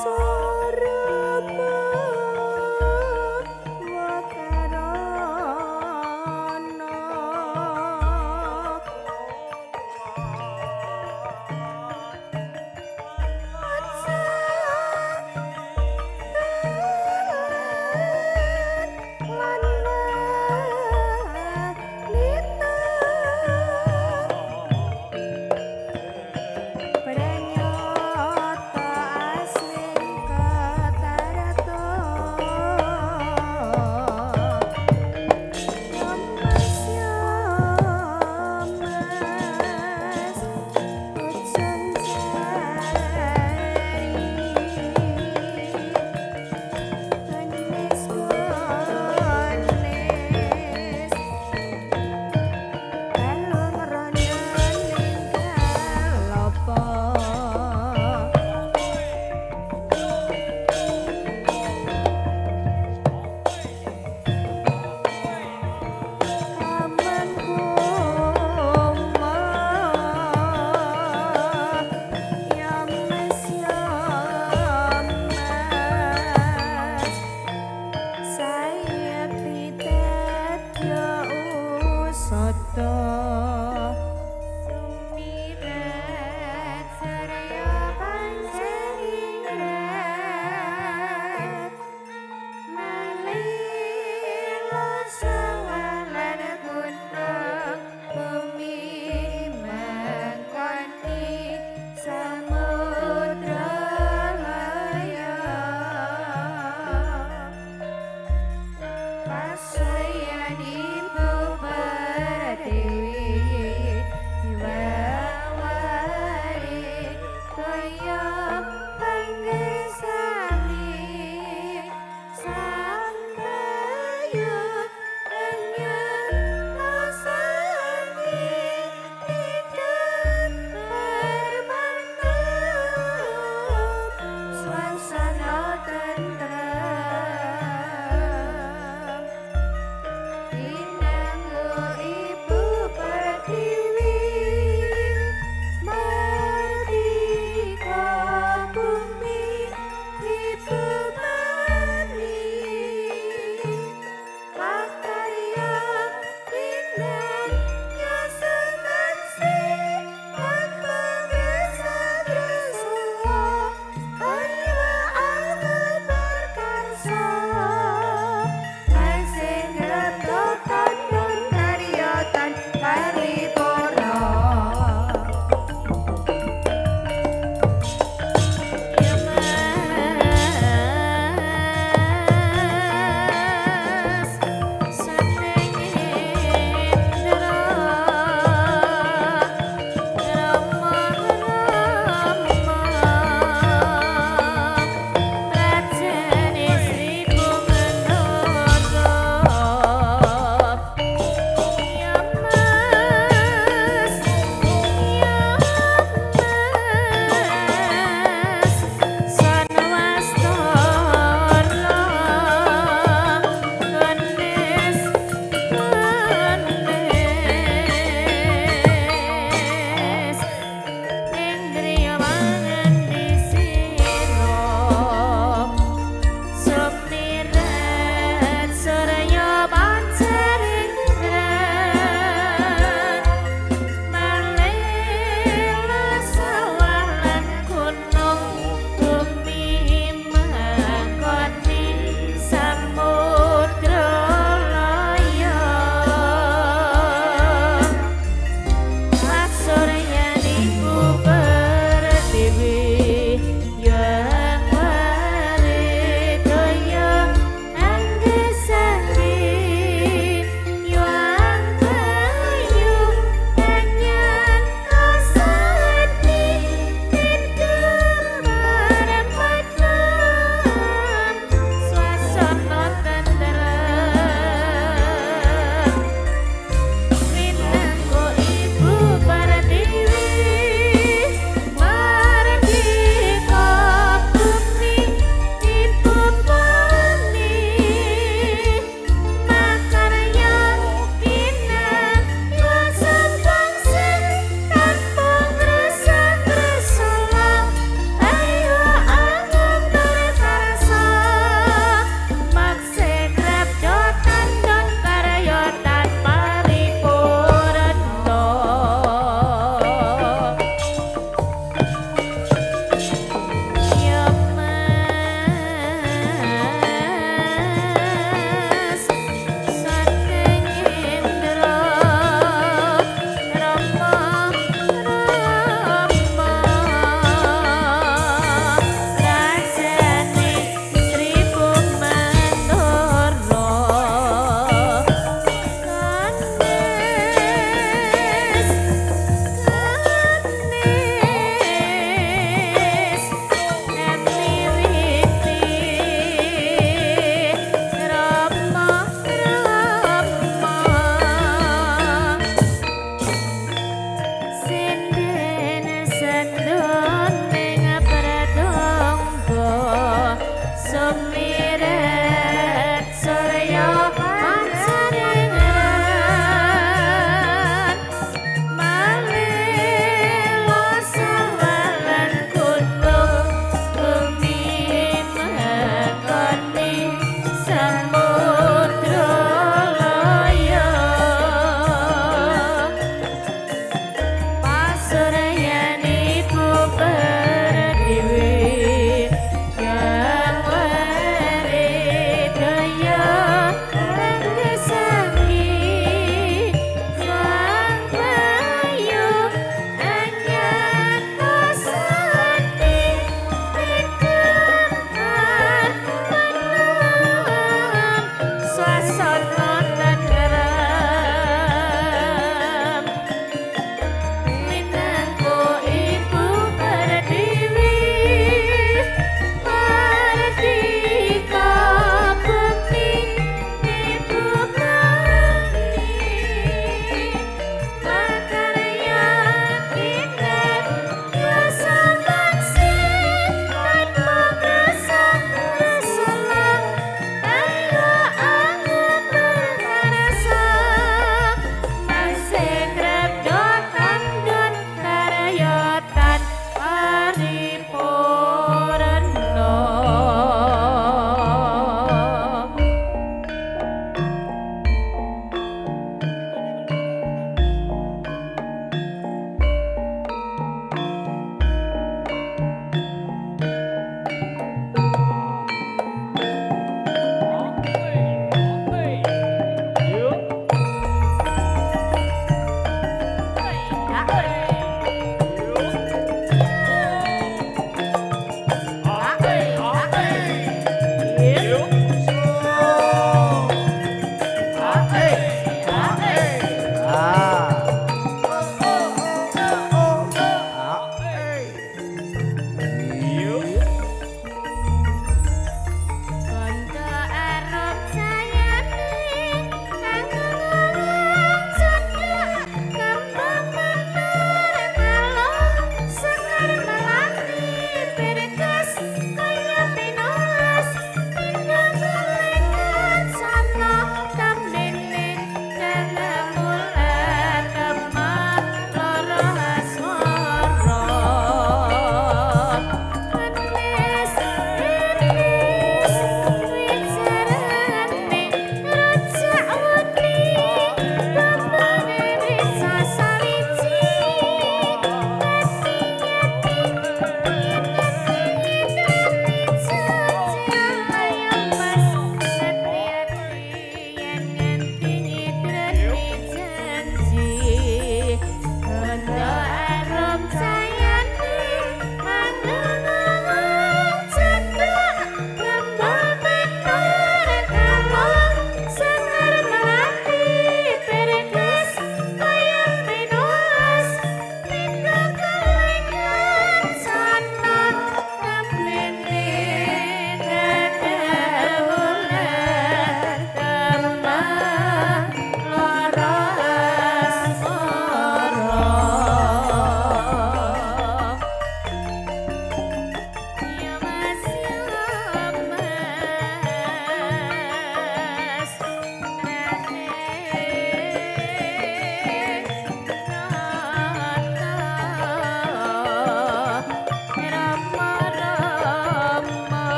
Sarama wakarana. Lan wanita pranyata asring.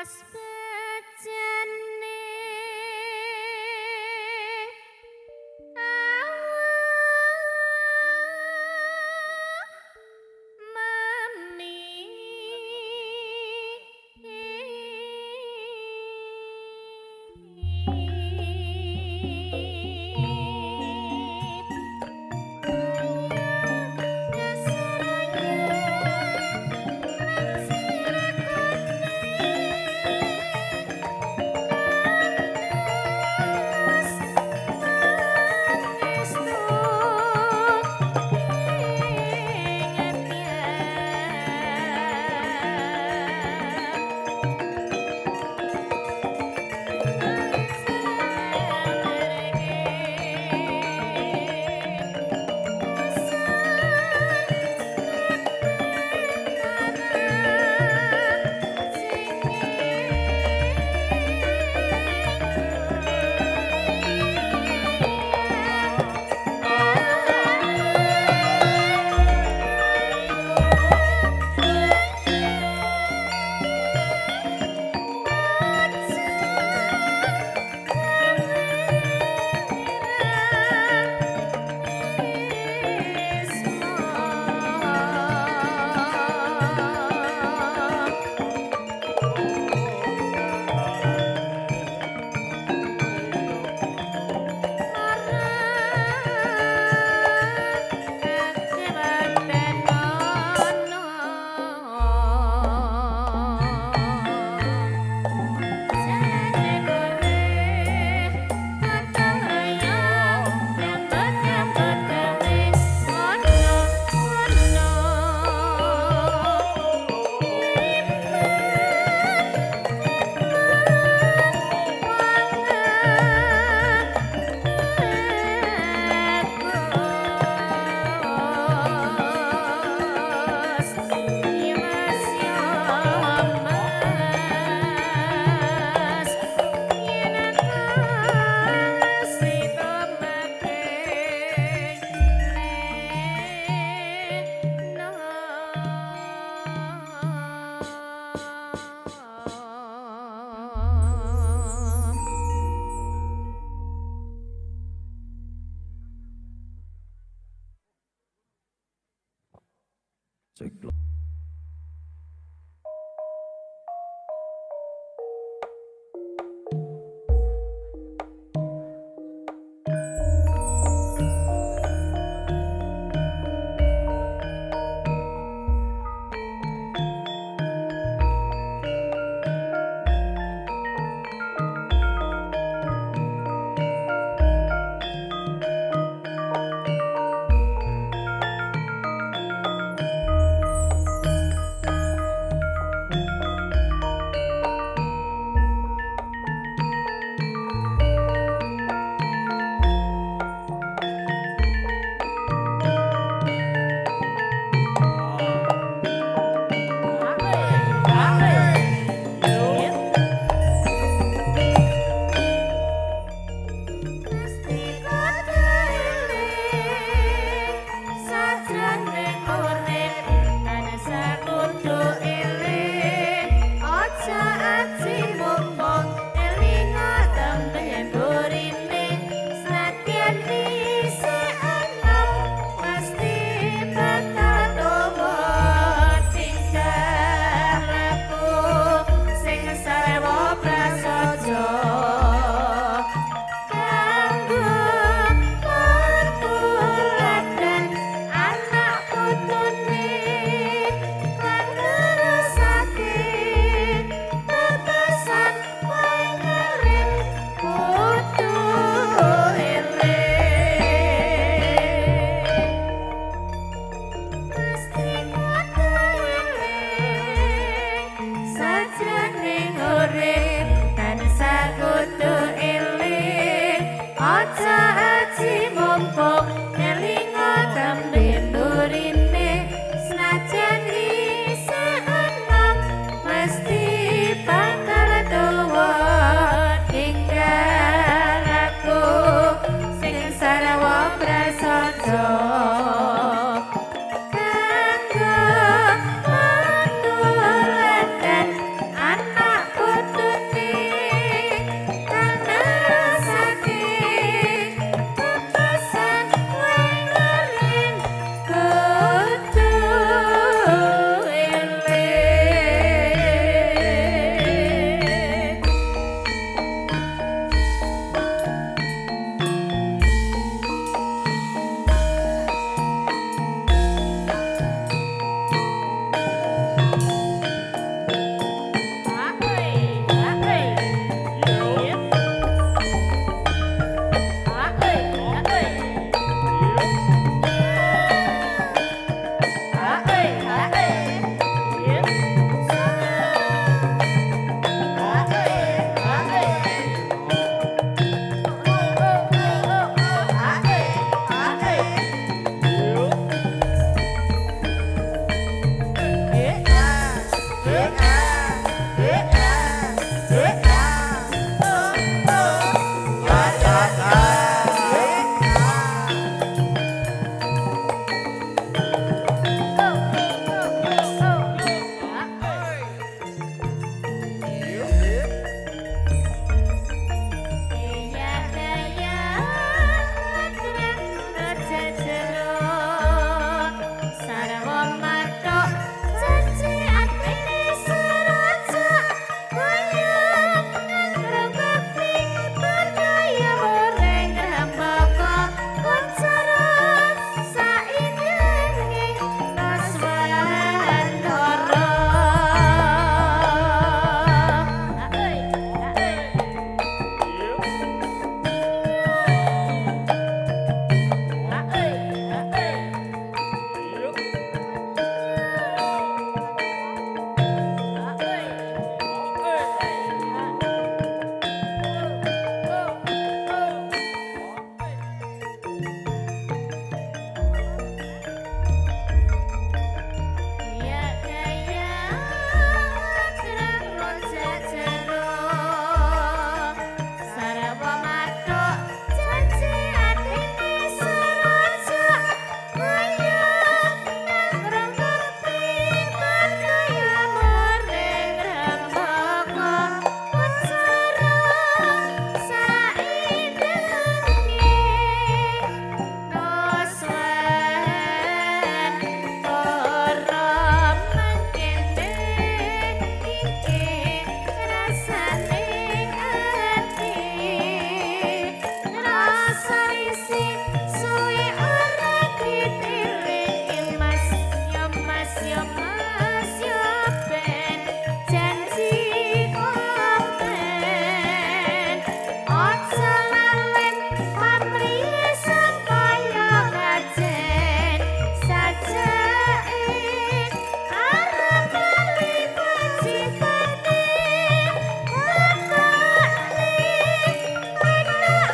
Mas bejane mami Yo Mas yo ben janji komen. Aja lalen pamrih supaya kajen sajake arep lali pajipane bapakne anak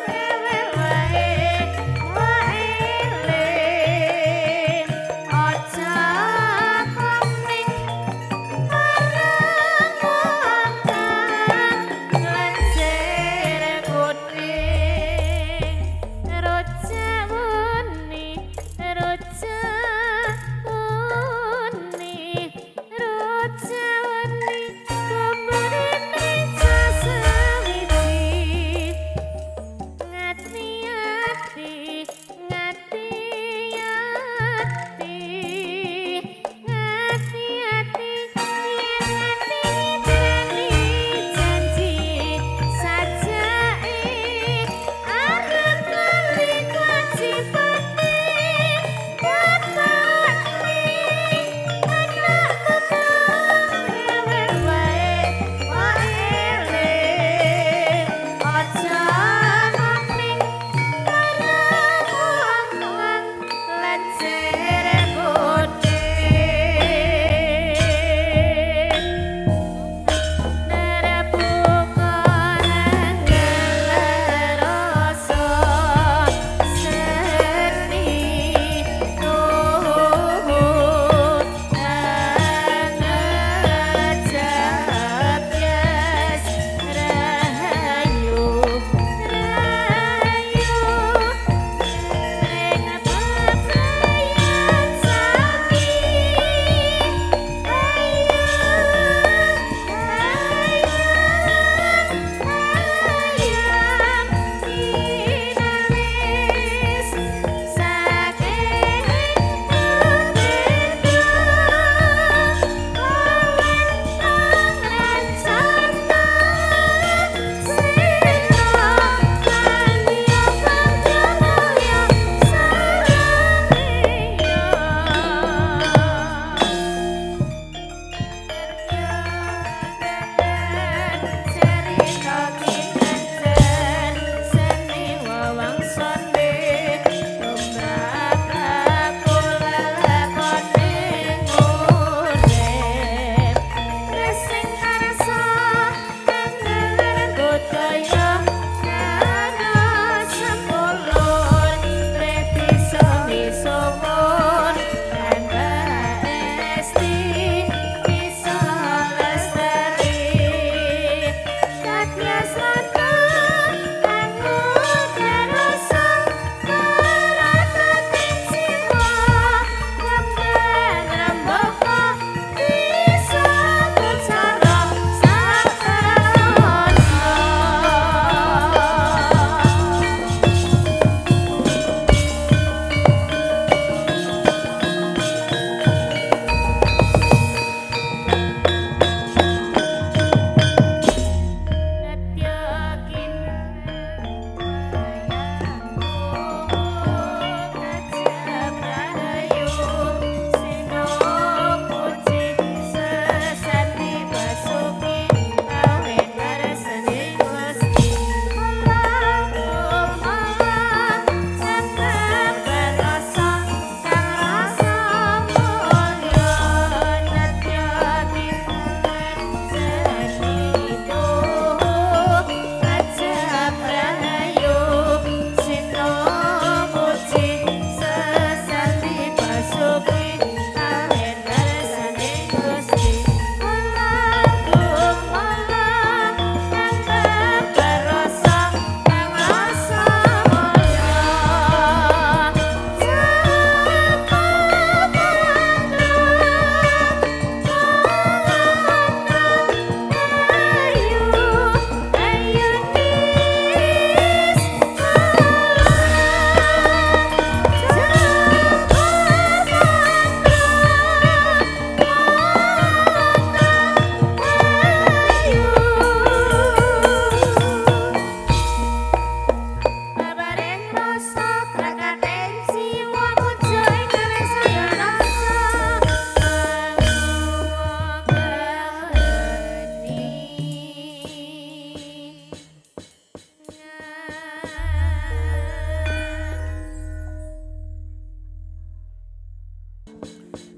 dhewe wae wae. Aja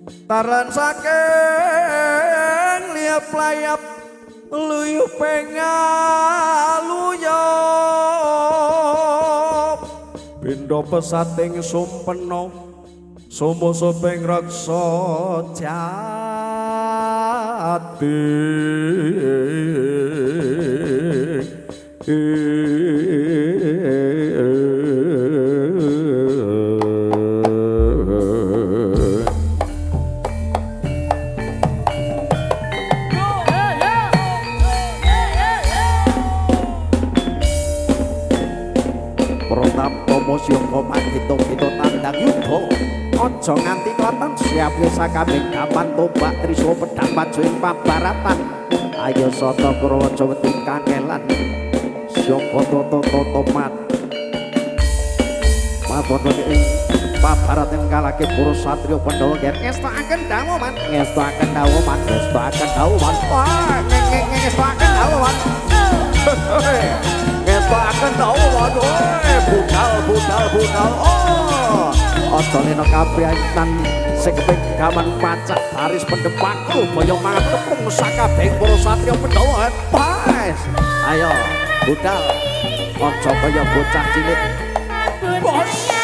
Taran saking liap layap luyu pengaluyop bendo pesating sumpena sumoso ping reksa jati. Siapa magito-gito tandang yuda aja nganti kelatan siap sakabeh gaman tombak trisula pedhang maju ing pabaratan ayo sata Kurawa aja wedi kangelan siapa tata mat matur ing pabaratan kalake para satriya Pandhawa ngestokaken dawuh man ngestokaken dawuh man ngestokaken dawuh man ngestokaken dawuh man ngestokaken dawuh man budal budal budal oh aja lena kapriyanan sing keping gaman pacak baris pendhepaku boyong mangan tepung sakabehing para satriya Pandhawa pas ayo budal aja kaya bocah cilik bos.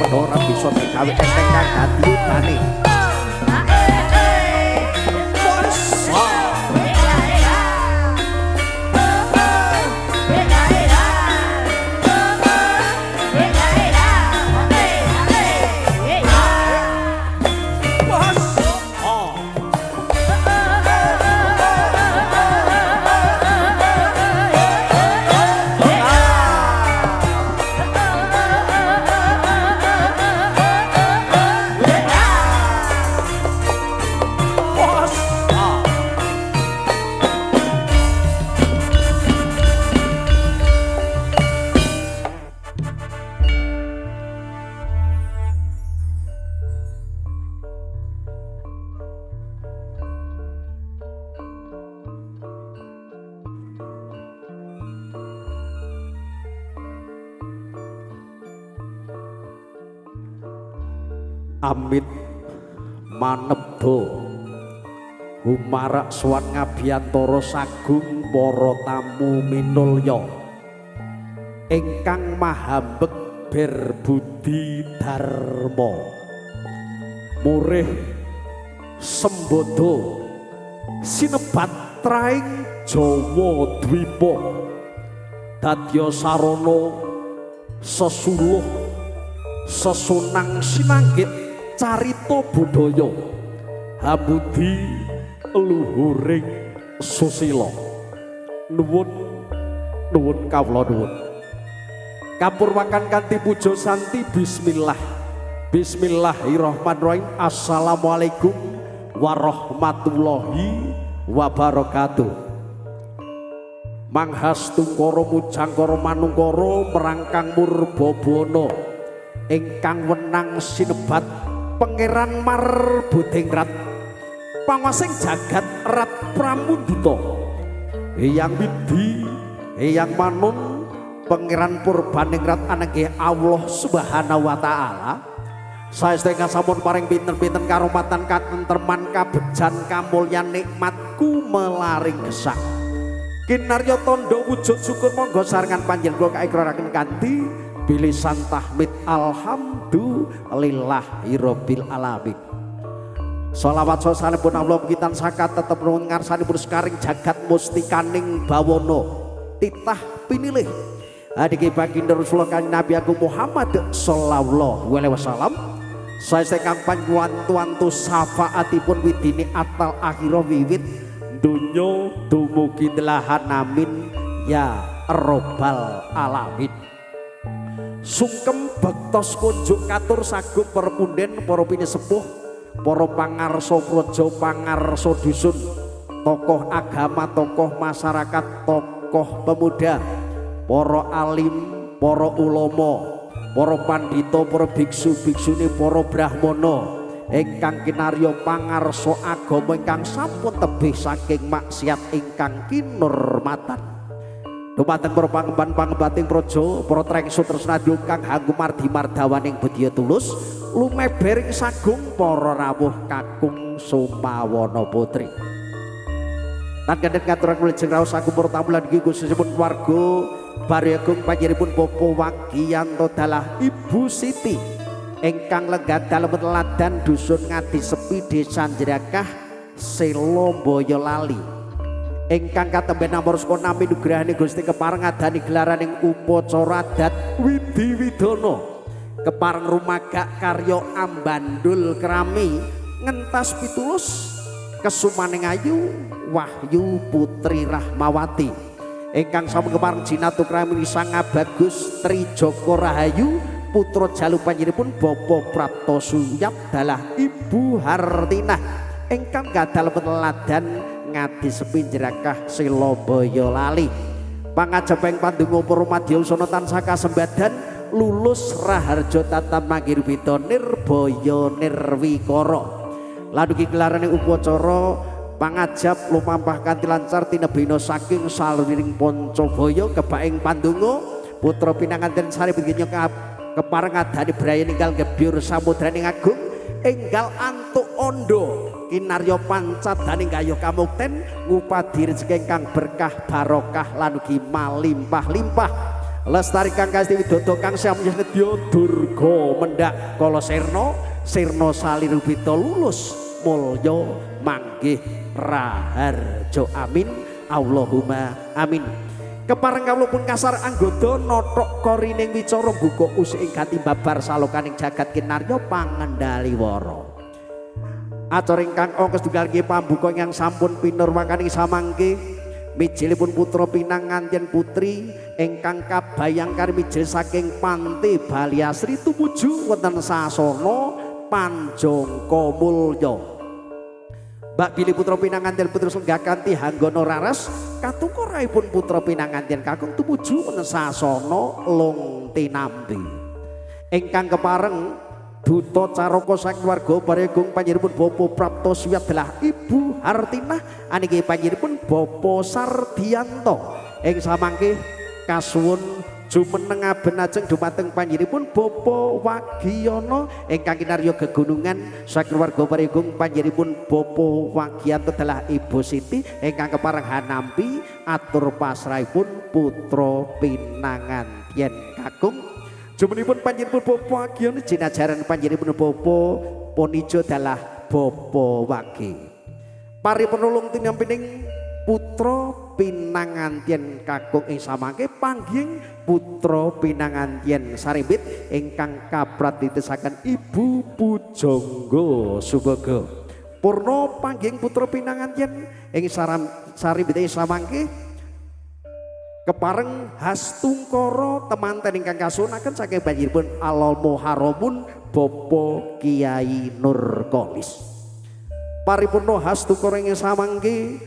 Ora bisa digawe enteng kang dadi udane. Amit manebda humarak suwan ngabiyantara sagung para tamu minulya ingkang mahambek berbudi dharma murih sembodo sinebat traing Jawa Dwipa dadya sarana sesuluh sesunang sinanggit carita budaya hambudi luhuring susila. Nuwun nuwun kawula nuwun kapurwakan kanthi puja santi bismillah. Bismillahirrahmanirrahim. Assalamualaikum warahmatullahi wabarakatuh. Manghastungkara mujangkara manungkara merangkang murbabuana Ingkang wenang sinebat Pangeran Marbodingrat, panguwasing jagat Rat Pramundita, Eyang Widi, Eyang Manun, Pangeran Purbaningrat anenggih Allah Subhanahu wa taala. Saestu ingkang sampun paring pinten-pinten karomatan katentreman kabejan kamulyan nikmat kumelaring gesang. Kinarya tandha wujud syukur monggo sarengan panjenengan kula kaikraraken kanthi bilisan tahmid alhamdulillahirabbil alamin. Shalawat salamipun Allah mugi tansah katetep nuwun ngarsanipun sekaring jagat mustikaning bawana titah pinilih adike baginda Rasulullah Kanjeng Nabi Agung Muhammad sallallahu alaihi wasallam. Saestu ingkang panjuwantu syafaatipun widine atal akhirah wiwit donya dumugi telahan amin ya robbal alamin. Sungkem bektos kunjuk katur sagung para punden, para pinisepuh, para pangarsa praja, pangarsa dusun, tokoh agama, tokoh masyarakat, tokoh pemuda, para alim, para ulama, para pandhita, para biksu-biksuni, para brahmana ingkang kinarya pangarsa agama ingkang sampun tebih saking maksiat ingkang kinurmatan. Dumateng para pangemban pangembating praja, para trengsu tresnadya kang hanggumardi mardawaning budya tulus, lumebering sagung para rawuh kakung Sumawana putri. Tan kendhet ngaturaken wilujeng rawuh sagung para tamu lan khususipun keluarga Baryagung panjenenganipun Bapak Wagiyanto dalah Ibu Siti ingkang lenggah dalem teladan dusun Ngadi Sepi Desa Jrakah Selo Boyolali. Ingkang katemben nampa saka nami nugrahane Gusti kepareng ngadani gelaraning upacara adat Widi Widana kepareng rumagak karya ambandul kerami ngentas pitulus kesumaning ayu Wahyu Putri Rahmawati ingkang sampun kepareng jinatu krami Sang Bagus Trijoko Rahayu putra jalu panjenenganipun Bapak Prapto Suyap dalah Ibu Hartinah ingkang gadal teladan Ngadi Sepi Jrakah Selo Boyolali. Pangajaping pandonga para madya usana tansah kasembadan lulus raharja tatap manggirwita nirbaya nirwikara. Lan ugi gelarane upacara pangajap lumampah kanthi lancar tinebina saking salwiring Pancabaya kebaing pandonga putra pinanganten sari begini kepareng adani braya ninggal gebyur samudraning agung enggal antuk ondo kinarya pancadaning gayuh kamukten ngupadi rejeki ingkang berkah barokah lan ugi malimpah-limpah lestari kang kasti widodo kang samya nedya durga mendhak kala sirna sirna salirupita lulus mulya manggih raharja amin Allahumma amin. Kepareng kawula pun kasar anggoda nothok korining wicara buka usik ing gati babar salokaning jagat kinarya pangendali wara. Acara ingkang angka setunggal nggih pambuka ingkang sampun pinurwakaning samangke mijilipun putra pinanganten putri ingkang kabayangkari mijil saking Panti Baliasri tumuju wonten sasana Panjangka Mulya. Mbak Billy putra pinanganten putri lenggah kanthi hanggono raras katungka raipun putra pinanganten kakung tumuju wonten sasana Long Tinampi. Ingkang kepareng duta caraka saking keluarga Baregung panjenenganipun Bapak Prapto Suyat dalah Ibu Hartinah aniki panjenenganipun Bapak Sardianto ing samangke kasuwun jumeneng abenajeng dumateng panjenenganipun Bapak Wagiyono ingkang kinarya gegunungan saking keluarga Baregung panjenenganipun Bapak Wagiyanto dalah Ibu Siti ingkang kepareng hanampi atur pasrahipun putra pinanganten kakung. Jumenipun panjenenganipun Bapak Wagiyono jinajaran panjenenganipun Bapak Ponijo dalah Bapak Wagi. Pari penulung tinampining putra pinanganten kakung ing samangke panggih putra pinanganten Sarimbit ingkang kapratitisaken Ibu Pujangga Subaga. Purna panggih putra pinanganten ing Sarimbit ing samangke kepareng hastungkara temanten ingkang kasunaken saking banjiripun Alal Muharramun Bapak Kiai Nur Kolis. Paripurna hastungkara ing samangke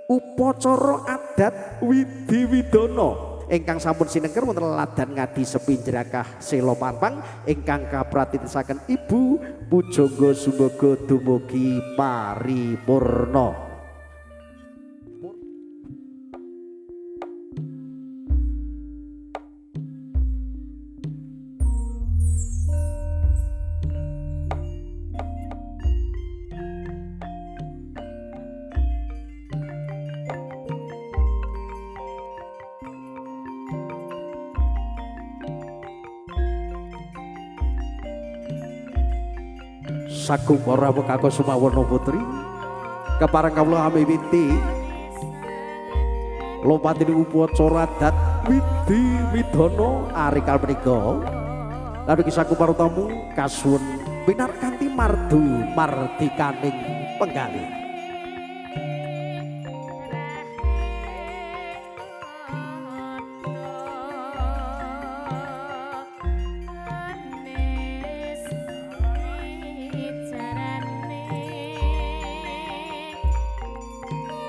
upacara adat Widi Widana ingkang sampun sinengker wonten Ladan Ngadi Sepi Jerakah Selo Pampang ingkang kapratitisaken Ibu Pujangga Sumbaga dumugi paripurna. Sagung para wekako sumawana putri kepareng kawula amiwiti lompatini upacara adat widi widana arikal menika lan ugi sagung para tamu kasuwun pinar kanthi mardu mardikaning penggalih.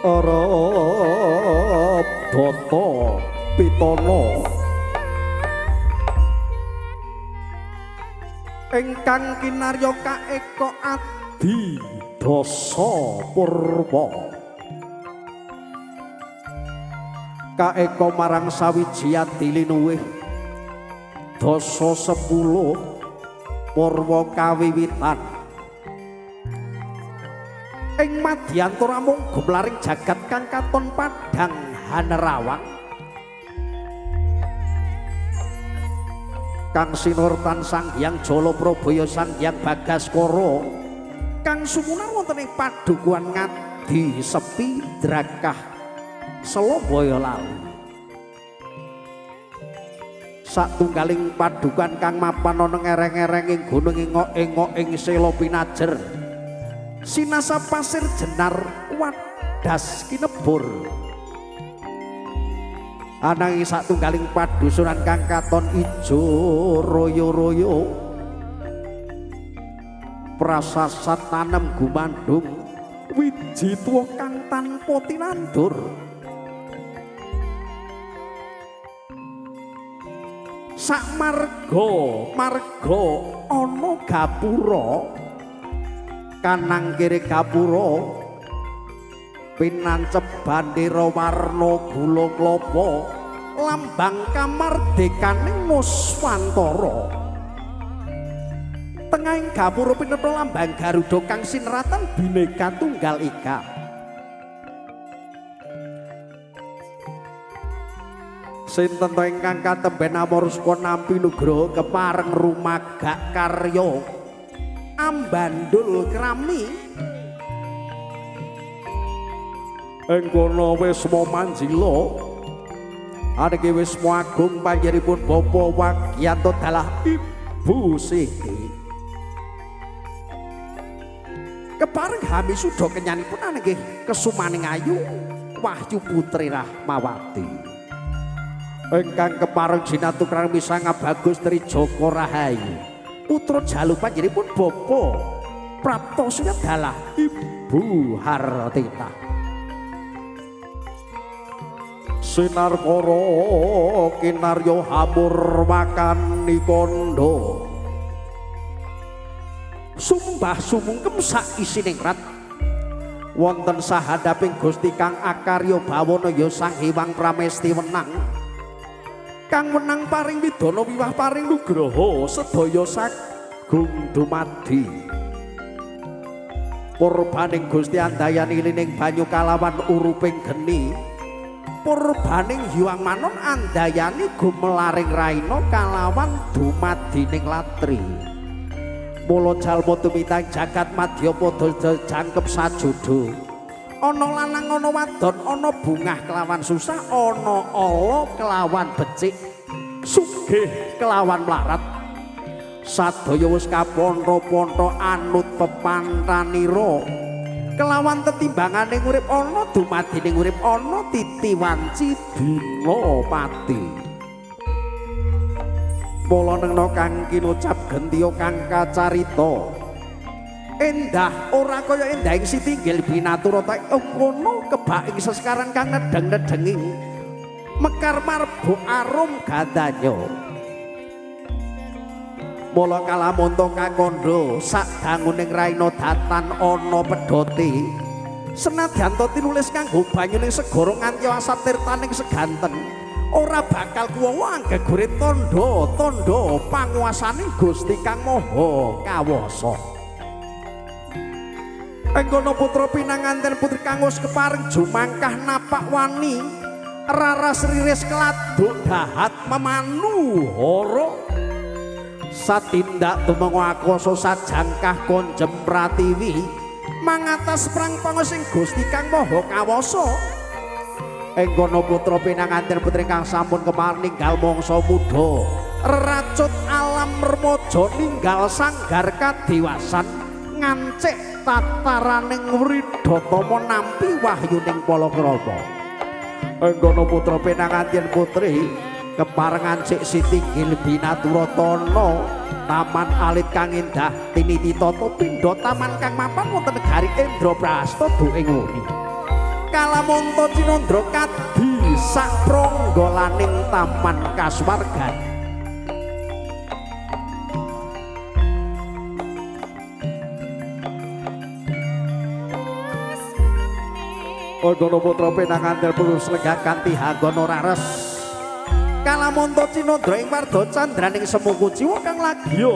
Arep data pitana ingkang kinarya kaeka adi dasa purwa kaeka marang sawiji adi linuwih dasa 10 purwa kawiwitan ing madyantara mung gumlaring jagat kang katon padhang hanerawang kang sinurtan Sang Hyang Jala Prabaya Sang Hyang Bagaskara kang sumunar wonten ing padukuhan Ngadi Sepi Drakah Selo Boyolali. Satunggaling padukuhan kang mapan ana ngereng-ereng ing gunung engok-engok ing Selo Pinajer sinasa pasir jenar wadas kinebur. Ananging satunggaling padusunan kang katon ijo royo-royo prasasat tanem gumandung wiji tuwa kang tanpa tinandur. Sak marga marga ana gapura kanang kiri gapura pinancep bandera warna gula klapa lambang kamardekaning Nuswantara. Tengahing gapura pinetep lambang Garuda kang sineratan Bhinneka Tunggal Ika. Sinten to ingkang katemben amorska nampi nugroho kepareng rumagak karya ambandul krami ing kono wisma manjila aniki wisma agung panjenenganipun Bapak Wagiyanto dalah Ibu Siti. Kepareng hami suda kenyanipun aniki kesumaning ayu Wahyu Putri Rahmawati ingkang kepareng jinatu krami Sang Bagus Trijaka Rahayu putra jalu panjenenganipun Bapak Prapto dalah Ibu Hartita. Sinarkara kinarya hamur wakani kandha sumbah sumungkem sak isining rat wonten sahadaping Gusti kang akarya bawana ya Sang Hyang Pramesti wenang kang wenang paring widana wiwah paring nugraha sedaya sagung dumadi. Purbaning Gusti andayani lining banyu kalawan uruping geni. Purbaning Hyang Manon andayani gumelaring raina kalawan dumadining latri. Mula jalma tumitang jagat madya padha jangkep sajuda. Ana lanang ana wadon, ana bungah kelawan susah, ana ala kelawan becik, sugih kelawan mlarat. Sadaya wis kapontha-pontha anut pepantanira. Kelawan tetimbangane urip ana dumadining urip ana titi wanci dina pati. Mula nengna kang kinucap gentiya kang kacarita. Endah ora kaya endahing sitinggil binaturata ing kono kebak ing sesekaran kang nedheng-nedhengi. Mekar marbu arum gadanya. Mula kalamunta kakandha sadanguning raina datan ana pedhote. Senadyan ta tinulis kanggo banyuning segara nganti asat tirtaning seganten, ora bakal kuwawa anggegure tandha-tandha panguwasaning Gusti Kang Maha Kawasa. Enggono putra pinanganten putri kang wis kepareng jumangkah napak wani raras riris keladuk dahat memanuhara satindak tumenga akasa sajangkah konjem pratiwi mangatas prang pangesing Gusti Kang Maha Kawasa. Enggono putra pinanganten putri kang sampun kemar ninggal mangsa muda reracut alam remaja ninggal sanggar kadewasan ngancik tataraning wridatama nampi wahyuning palakrama. Enggono putra pinanganten putri kepareng ngancik sitinggil binaturatana taman alit kang endah tiniti tata pindha taman kang mapan wonten negari Indraprasta duking wuni. Kalamunta cinandra kadi sapranggalaning taman kasuwargan. Anggono putra pinanganten purus lenggah kanthi hanggono rares. Kalamunta cinandra ing warda candraning semu kuciwa kang lagya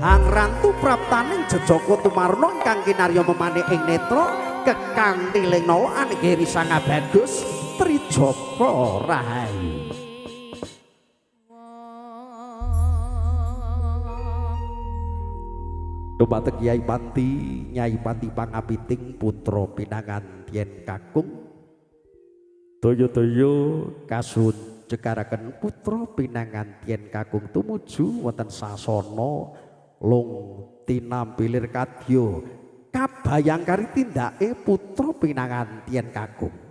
hang rantu praptaning jejaka tumarna ingkang kinarya memanik ing netra kekantiling nawa anggiri sangabagus Trijaka Rahayu. Dumateng Kyai Panti, Nyai Panti pangapiting putra pinanganten kakung daya-daya kasuwun cekaraken putra pinanganten kakung tumuju wonten sasana lung tinampilir kadya kabayangkari tindake putra pinanganten kakung.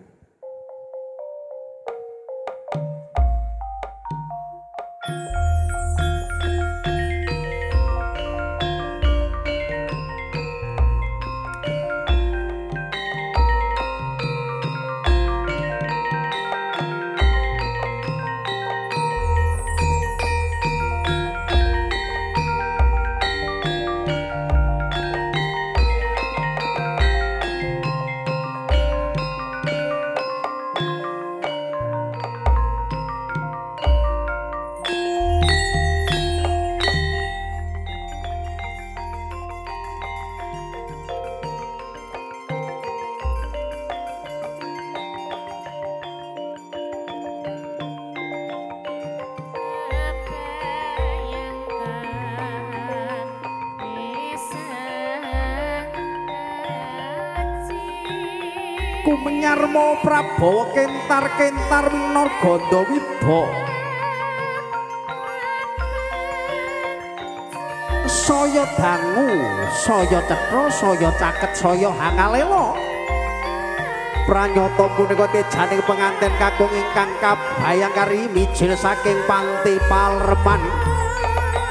Kumenyarma Prabawa kentar-kentar winar gandawida saya dangu, saya cetha, saya caket, saya hangalela. Pranyata punika tejaning penganten kakung ingkang kabayangkari mijil saking panti palerepan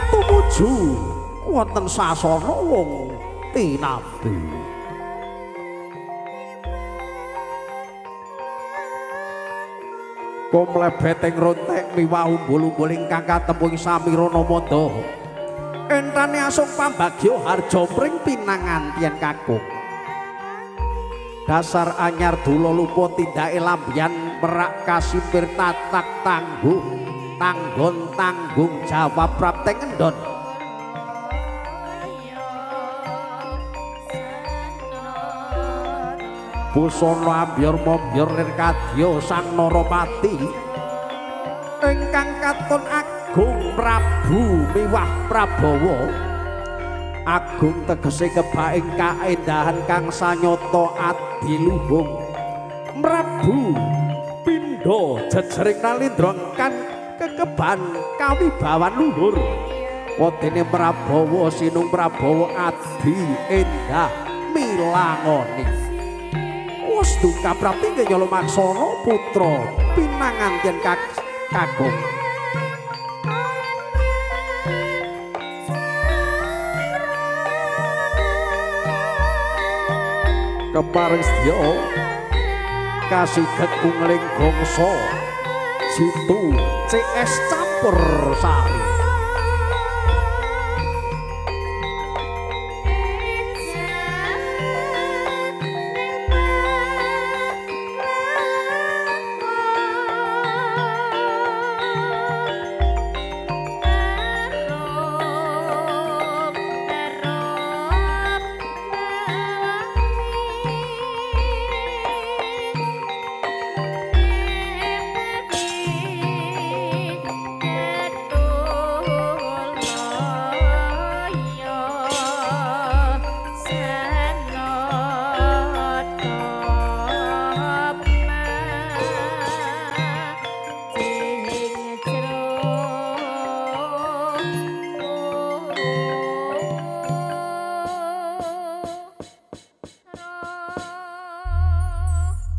tumuju wonten sasana wong tinampi. Kumlebet ing rontek miwah umbul-umbul ingkang katemu ing samirana manda. Entane asung pambagya harja pring pinanganten kakung. Dasar anyar dula lupa tindake lambian merak kasimpir tatak tangguh tanggon tanggung jawab prapteng endon. Busana ambyor mombyor lir kadya sang Narapati ingkang katon agung Prabu miwah Prabawa. Agung tegese kebaing kaendahan kang sanyata adiluhung. Prabu pindha jejering nalindra kan kekeban kawibawan luhur. Wodene Prabawa sinung Prabawa adi endah milangoni. Wastu kaprapti kenya lumaksana putra pinanganten kakung. Kepareng sedya kasigek kungling gongso Jitu CS Campur Sari.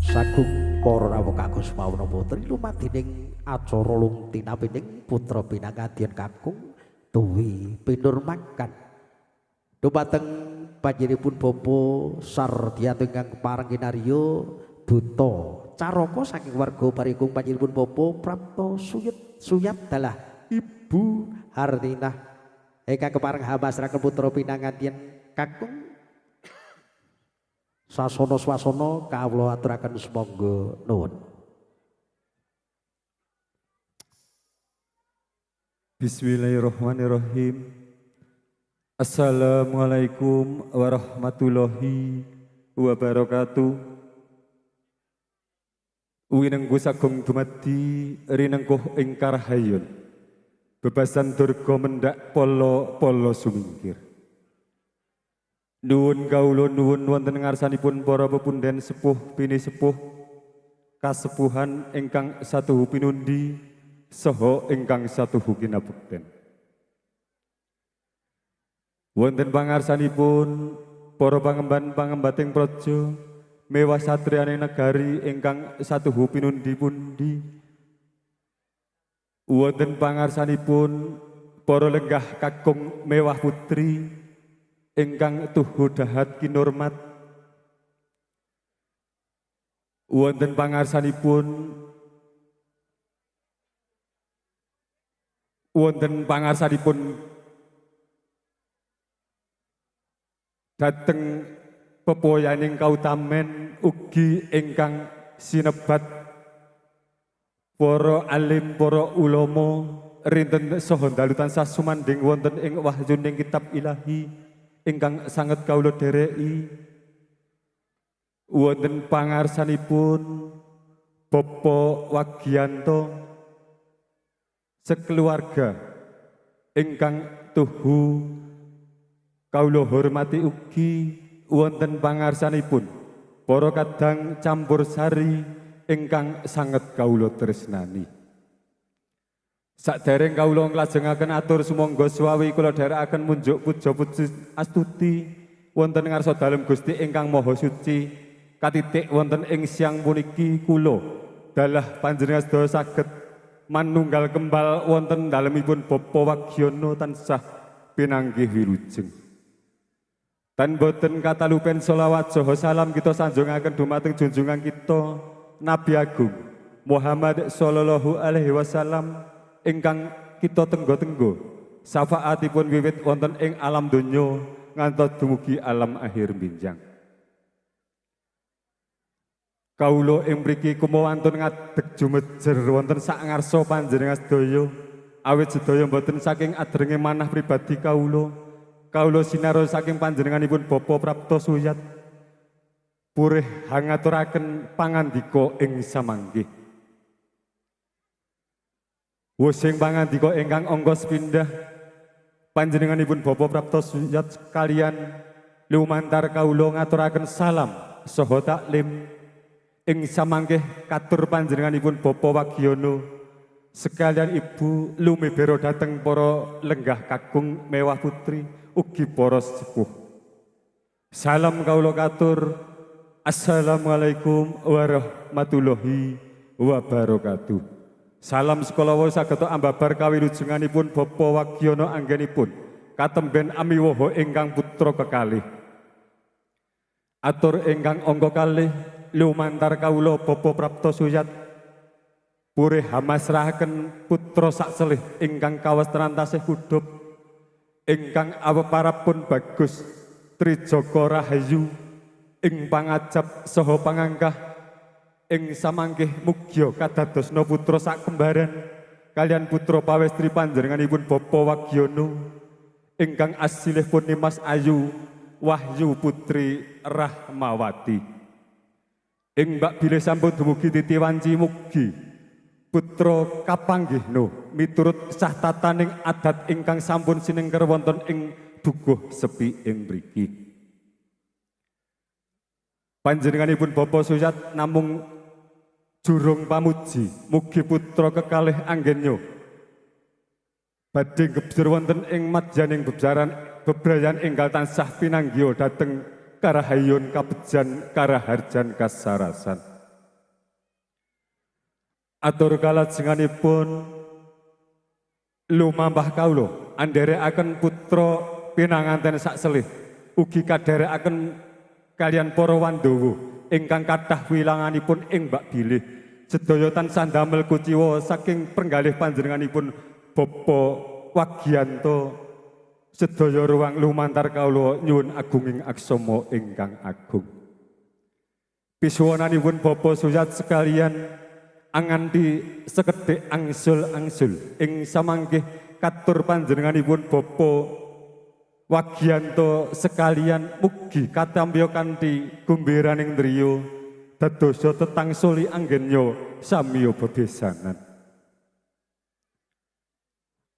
Sagung para rawuh kagus mawana putri lumadining acara lungtinapining putra pinanganten kakung tuwi pinurmakan dumateng panjenenganipun Bapa Sardianto ingkang kepareng kinarya buta caraka saking warga parikung panjenenganipun Bapa Prapto Suyat dalah Ibu Hartinah ingkang kepareng hamasraken putra pinanganten kakung sasana swasana kawula aturaken sumangga nuwun. Bismillahirrahmanirrahim. Assalamualaikum warahmatullahi wabarakatuh. Winengku sagung dumadi rinengkuh ing karahayun. Bebasan durga mendhak pala-pala sumingkir. Nuwun kawula nuwun wonten ngarsanipun para pepundhen sepuh pinisepuh kasepuhan ingkang satuhu pinundi saha ingkang satuhu kinabekten. Wonten pangarsanipun para pangemban pangembating praja mewah satriyaning negari ingkang satuhu pinundi-pundi. Wonten pangarsanipun para lenggah kakung mewah putri ingkang tuhu dahat kinurmat. Wonten pangarsanipun dhateng pepoyaning kautamen ugi ingkang sinebat para alim para ulama rinten saha dalu tansah sumandhing wonten ing wahyuning kitab ilahi ingkang sanget kawula dhereki. Wonten pangarsanipun Bapak Wagianto sekeluarga ingkang tuhu kawula hormati ugi wonten pangarsanipun para kadang campur sari ingkang sanget kawula tresnani. Sadereng kawula nglajengaken atur sumangga suwawi kula dherekaken munjuk puja puji astuti wonten ngarsa dalem Gusti ingkang Maha Suci katitik wonten ing siang puniki kula dalah panjenengan sedaya saged manunggal kembal wonten dalemipun Bapa Wagiono tansah pinanggih wilujeng. Tan boten katalupen selawat saha salam kita sanjungaken dumateng junjungan kita Nabi Agung Muhammad sallallahu alaihi wasallam ingkang kita tenggo-tenggo syafaatipun wiwit wonten ing alam donya ngantos dumugi alam akhir binjang. Kawula ing mriki kumawantun ngadeg jumejer wonten sak ngarsa panjenengan sedaya awit sedaya mboten saking adrenge manah pribadi kawula. Kawula sinaro saking panjenenganipun Bapa Prapto Suyat purih hangaturaken pangandika ing samangke. Wosing pangandika ingkang angka sepindah panjenenganipun Bapa Prapto Suyat kalian lumantar kawula ngaturaken salam saha taklim ing samangke katur panjenenganipun Bapa Wagiono sekalian Ibu lumebera dhateng para lenggah kakung mewah putri ugi para sepuh. Salam kawula katur. Assalamualaikum warahmatullahi wabarakatuh. Salam sekalawa sageta ambabar kawilujenganipun Bapa Wagiono anggenipun katemben amiwaha ingkang putra kekalih. Atur ingkang angka kalih lumantar kawula Bapa Prapto Suyat Purih hamasrahaken putra sakselih ingkang kawastanan tasih kudup ingkang aweparapun bagus Trijaka Rahayu ing pangajap saha pangangkah ing samangkih mugya kadadosna putra sakembaran kalian putra pawestri panjenenganipun Bapak Wagiono ingkang asilih pun Nimas Ayu Wahyu Putri Rahmawati. Ing bak bilih sampun dumugi titi wanci mugi putra kapanggihno miturut sah tataning adat ingkang sampun sinengker wonten ing dukuh sepi ing mriki. Panjenenganipun Bapak Suyat namung jurung pamuji mugi putra kekalih anggenya badhe gebjur wonten ing madyaning bebrayan bebrayan enggal tansah pinanggiha dhateng karahayun kabejan karaharjan kasarasan. Atur kalajenganipun lumampah kawula andherekaken putra pinanganten sakselih ugi kadherekaken kalian para Wandawa ingkang kathah wilanganipun ing bak bilih sedaya tansah ndamel kuciwa saking penggalih panjenenganipun Bapak Wagiyanto. Sedaya ruang lumantar kawula nyuwun agunging aksama ingkang agung. Pisuwunanipun Bapak Suyat sekalian anganti sekedhik angsul-angsul ing samangkih katur panjenenganipun Bapak Wagiyanto sekalian mugi katampiya kanthi gumbiraning driya dadosa tetang suli anggenya samiya bebesanan.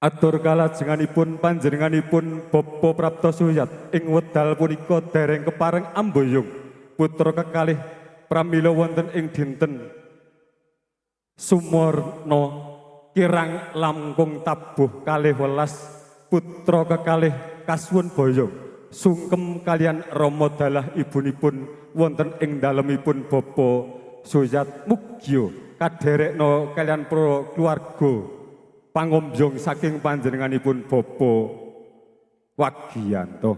Atur kalajenganipun panjenenganipun Bapak Prapto Suyat ing wedal punika dereng kepareng amboyong putra kekalih pramila wonten ing dinten Sumorno kirang langkung tabuh 12 putra kekalih kasuwun boyong sungkem kalian rama dalah ibunipun wonten ing dalemipun Bapak Suyat mugya kaderekna kalian para keluarga pangombyong saking panjenenganipun Bapak Wagiyanto.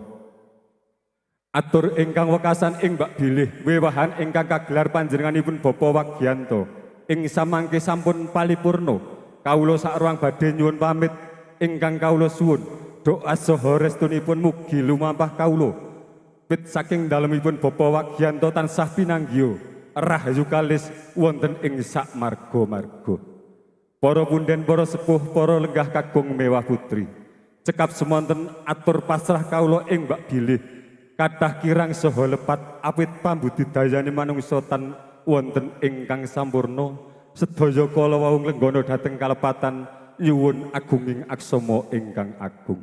Atur ingkang wekasan ing bak bilih wewahan ingkang kagelar panjenenganipun Bapak Wagiyanto ing samangke sampun palipurna kawula sak ruang badhe nyuwun pamit ingkang kawula suwun doa saha restunipun mugi lumampah kawula wit saking dalemipun Bapak Wagiyanto tansah pinanggiha rahayu kalis wonten ing sak marga-marga. Para punden, para sepuh, para lenggah kakung mewah putri. Cekap semonten atur pasrah kawula ing bak bilih kathah kirang saha lepat awit pambudidayane manungsa tan wonten ingkang sampurna sedaya kala wau nglenggana dhateng kalepatan nyuwun agunging aksama ingkang agung.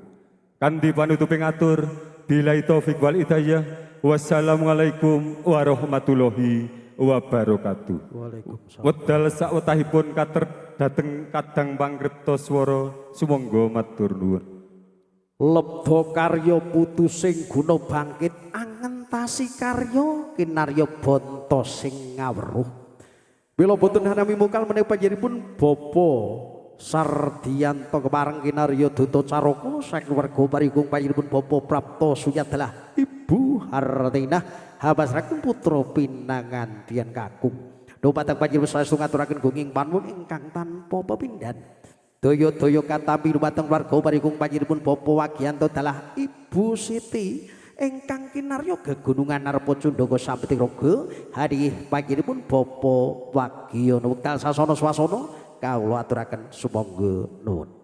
Kanthi panutuping atur billahi taufik wal hidayah. Wassalamualaikum warahmatullahi wabarakatuh. Waalaikumsalam. Wedal sawetahipun kater dhateng kadang pangripta swara sumangga matur nuwun. Lebda karya putu sing guna bangkit angentasi karya kinarya banta sing ngawruh. Mila boten hanami mukal menawi panjenenganipun Bapa Sardianto kepareng kinarya duta caraka saking warga parigung panjenenganipun Bapa Prapto Suyadalah Ibu Hartinah habasraken putra pinangantian kakung. Dumateng panjenengan saestu ngaturaken gunging panuwun ingkang tanpa pepindhan. Daya-daya katampi dumateng warga parigung panjenenganipun Bapa Wagiyanto dalah Ibu Siti ingkang kinarya gegunungan Narpa Cundaka Sampeting Raga hadih panjenenganipun Bapa Wagiyono. Wekdal sasana swasana kawula aturaken sumangga nuwun.